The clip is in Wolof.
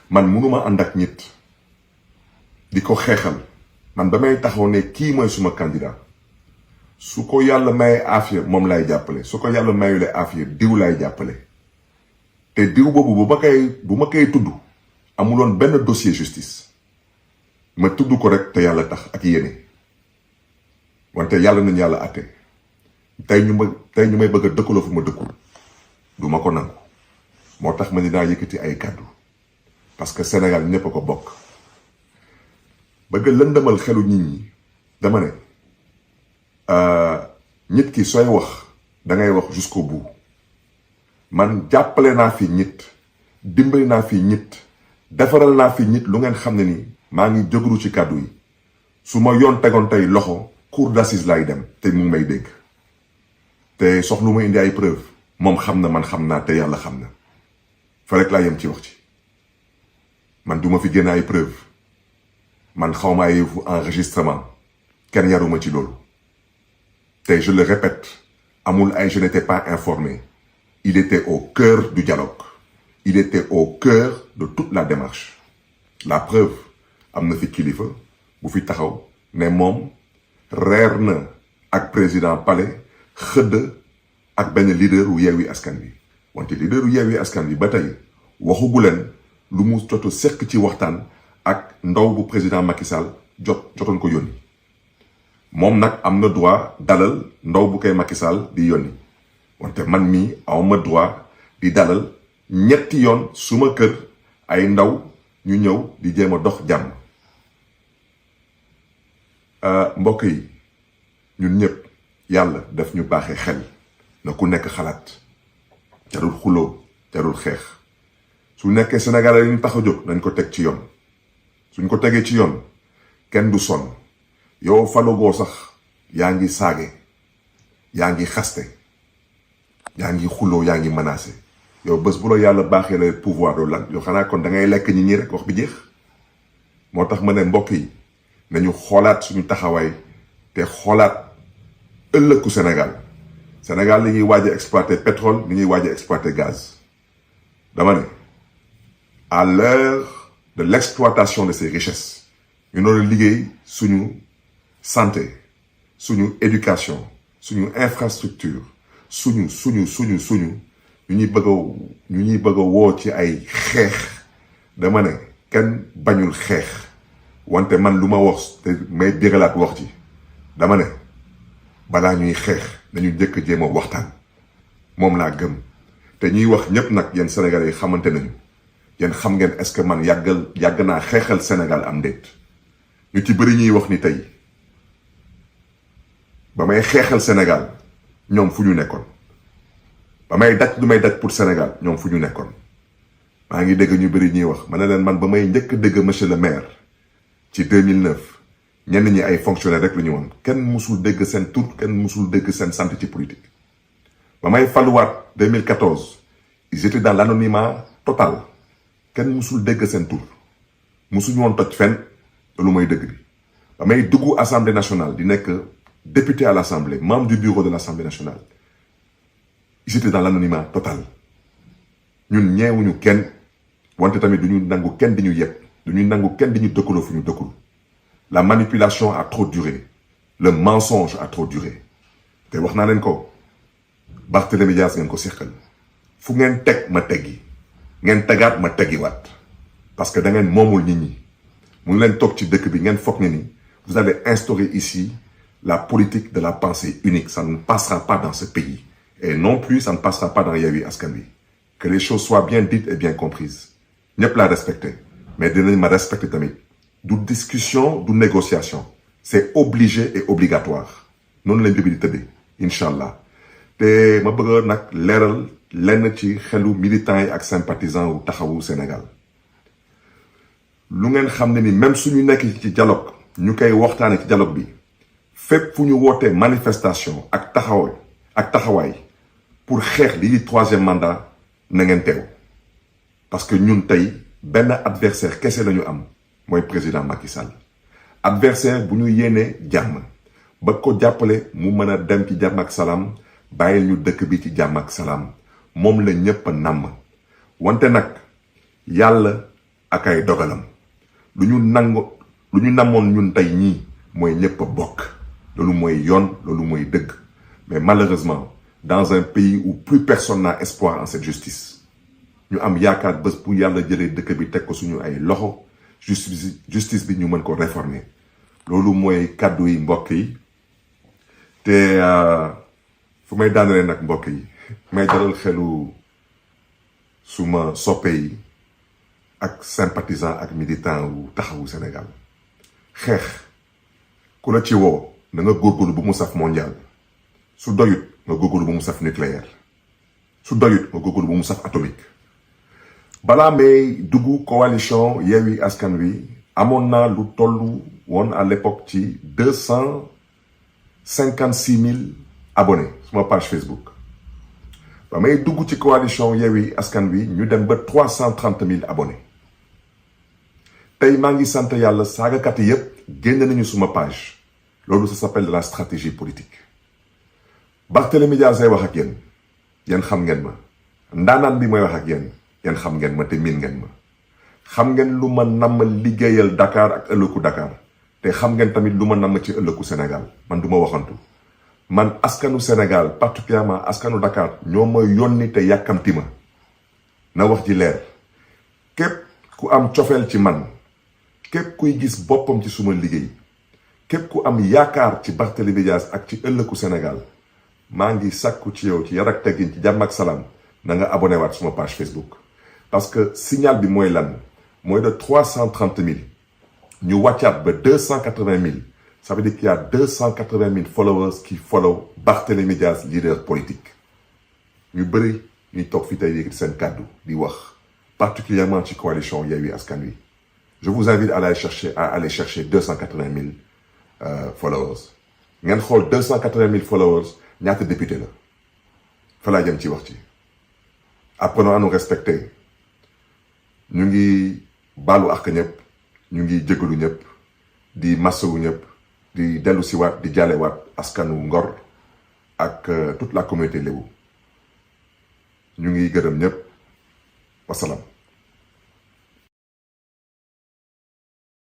man munuma ànd ak nit di ko xeexal man damay taxaw ne kii mooy suma candidat su ko yàlla maye aafiya moom lay jàppale su ko yàlla mayule aafiya diw lay jàppale te diw boobu bu ma koy tudd amuloon benn dossier justice ma tudd ko rek te yàlla tax ak yéene wante yàlla nañ yàlla àtte tey ñu may bëgg a dëkkaloo fu ma dëkkul du ma ko nangu moo tax ma dinaa yëkkati ay kàddu parce que Sénégal ñépp a ko bokk bëgg lëndëmal xelu nit ñi dama ne nit ki sooy wax dangay wax jusqu'au bout man jàppale naa fi nit dimbali naa fi nit defaral naa fi nit lu ngeen xam ne ni maa ngi jógaru ci kàddu yi su ma yoon tegoon tey loxo cour d'assises lay dem te mu ngi may dégg te soxlu ma indi ay preuve moom xam na man xam naa te yàlla xam na fa rek laa yem ci wax ci man duma fi génne ay preuve man xawma ay enregistrement kenn yaruma ci loolu te je le répète amul ay je n'étais pas informé il était au cœur du dialogue il était au cœur de toute la démarche la preuve am na fi kilifa bu fi taxaw ne moom reer na ak président Palais xëdd ak benn leader wu Yewwi Askan Wi wante leader wu Yewwi Askan Wi ba tey waxugu leen lu mu joto sekk ci waxtaan ak ndaw bu président Macky Sall jotoon ko yónni moom nag am na droit dalal ndaw bu koy Macky Sall di yónni wante man mii awma droit di dalal ñetti yoon suma kër ay ndaw ñu ñëw di jéem a dox jàmm mbokk yi ñun ñëpp yàlla daf ñu baaxee xel na ku nekk xalaat jarul xuloo jarul xeex su nekkee Sénégal yi ñu tax a jóg nañ ko teg ci yoon suñ ko tegee ci yoon kenn du sonn yow falogoo sax yaa ngi saage yaa ngi xaste yaa ngi xuloo yaa ngi menacé yow bés bu la yàlla baaxee la pouvoir doo lan yow xanaa kon da ngay lekk ñi rek wax bi jeex moo tax ma ne mbokk yi nañu xoolaat suñu taxawaay te xoolaat ëllëgu Sénégal li ñuy waaj a exploiter pétrole li ñuy waaj a exploiter gaz dama ne à l'heure de l'exploitation de ces richesses ñu doon liggéey suñu santé suñu éducation suñu infrastructure suñu ñu ñuy bëgg a woo ci ay xeex dama ne kenn bañul xeex wante man lu ma wax te may dégalaat wax ci dama ne balaa ñuy xeex nañu njëkk jéem a waxtaan moom laa gëm te ñuy wax ñépp nag yéen sénégalais yi xamante nañu yéen xam ngeen est-ce que man yàgg naa xeexal Sénégal am déet ñu ci bëri ñuy wax ni tey ba may xeexal Sénégal ñoom fu ñu nekkoon ba may daj lu may daj pour Sénégal ñoom fu ñu nekkoon maa ngi dégg ñu bëri ñuy wax ma ne leen man ba may njëkk dégg monsieur le maire ci 2009 ñenn ñi ay fonctionnaire rek la ñu woon kenn musul dégg seen tur kenn musul dégg seen sant ci politique ba may faluwaat 2014 ils étaient dans l'anonymat total kenn musul dégg seen tur musuñu woon toj fenn lu may dëgg bi ba may dugg assemblée nationale di nekk député à l'assemblée membre du bureau de l'assemblée nationale ils étaient dans l'anonymat total ñun ñeewuñu kenn wante tamit du ñu nangu kenn di ñu yëpp du ñu nangu kenn di ñu dëkkaloo fu ñu dëkkul la manipulation a trop duré le mensonge a trop duré te wax naa leen ko Barthélémy Dias ngeen ko seqal fu ngeen teg ma teggi ngeen tegaat ma teggiwaat parce que da ngeen moomul nit ñi mun leen toog ci dëkk bi ngeen foog ne ni vous avez instauré ici la politique de la pensée unique ça ne passera pas dans ce pays et non plus ça ne passera pas dans Yewwi Askan Wi que les choses soient bien dites et bien comprises ñëpp laa respecté mais dinañ ma respecté tamit du discussion du négociation c'est obligé et obligatoire noonu lañ bi di tëddee incha allah te ma bëgg nag leeral lenn ci xelu militants yi ak sympathisants wu taxawu Sénégal lu ngeen xam ne ni même suñu nekk ci dialogue ñu koy waxtaane ci dialogue bi fépp fu ñu wootee manifestation ak taxawaay pour xeex lii di 3e mandat na ngeen teew parce que ñun tey benn adversaire kese lañu am mooy président Macky Sall adversaire bu ñu yéenee jàmm ba ko jàppale mu mën a dem ci jàmm ak salaam bàyyil ñu dëkk bi ci jàmm ak salaam moom la ñëpp a nàmm wante nag yàlla ak ay dogalam lu ñu namoon ñun tey ñii mooy ñëpp a bokk loolu mooy yoon loolu mooy dëgg mais malheureusement dans un pays où plus personne n'a espoir en cette justice ñu am yaakaar bés bu yàlla jëlee dëkk bi teg ko suñu ay loxo justice bi ñu mën ko réformer loolu mooy kàddu yi mbokk yi te fu may daanalee nag mbokk yi may dalal xelu suma soppe yi ak sympathisant ak militant wu taxawu Sénégal xeex ku la ci woo na nga góorgóorlu bu mu saf mondial su doyut nga góorgóorlu bu mu saf nucléaire su doyut nga góorgóorlu bu mu saf atomique balaa may dugg coalition Yewwi Askan Wi amoon naa lu tollu woon à l'époque ci 256 000 abonnés suma page Facebook ba may dugg ci coalition Yewwi Askan Wi ñu dem ba 330 000 abonnés tey maa ngi sant yàlla saagakat yi yépp génn nañu suma page loolu ça s'appelle de la stratégie politique Barthélémy Dias ay wax ak yéen yéen xam ngeen ma ndaanaan bi mooy wax ak yéen xam ngeen ma te miin ngeen ma xam ngeen lu ma namm liggéeyal Dakar ak ëllëgu Dakar te xam ngeen tamit lu ma namm ci ëllëgu Sénégal man du ma waxantu man askanu Sénégal particulièrement askanu Dakar ñoo ma yónni te yàkkamti ma na wax ji leer képp ku am cofeel ci man képp kuy gis boppam ci suma liggéey képp ku am yaakaar ci Barthélémy Dias ak ci ëllëgu Sénégal maa ngi sàkku ci yow ci yar ak teggin ci jàmm ak salaam na nga abonné waat suma page Facebook parce que signal bi mooy lan mooy de 330 000 ñu wàccaat ba 280 000 ça veut dire qu'il y a 280 000 followers qui follow Barthélémy Dias leader politique ñu bëri ñuy toog fi tey yéegi seen kàddu di wax particulièrement ci coalition Yewwi Askan Wi je vous invite à aller chercher 280 000 followers ngeen xool 280 000 followers ñaata député la fa laa jëm ci wax ci apprenons à nous respecter ñu ngi baalu ak ñëpp ñu ngi jégalu ñëpp di masawu ñëpp di dellu si waat di jaalewaat askanu Ngor ak toute la communauté lébu ñu ngi gërëm ñëpp wasalaam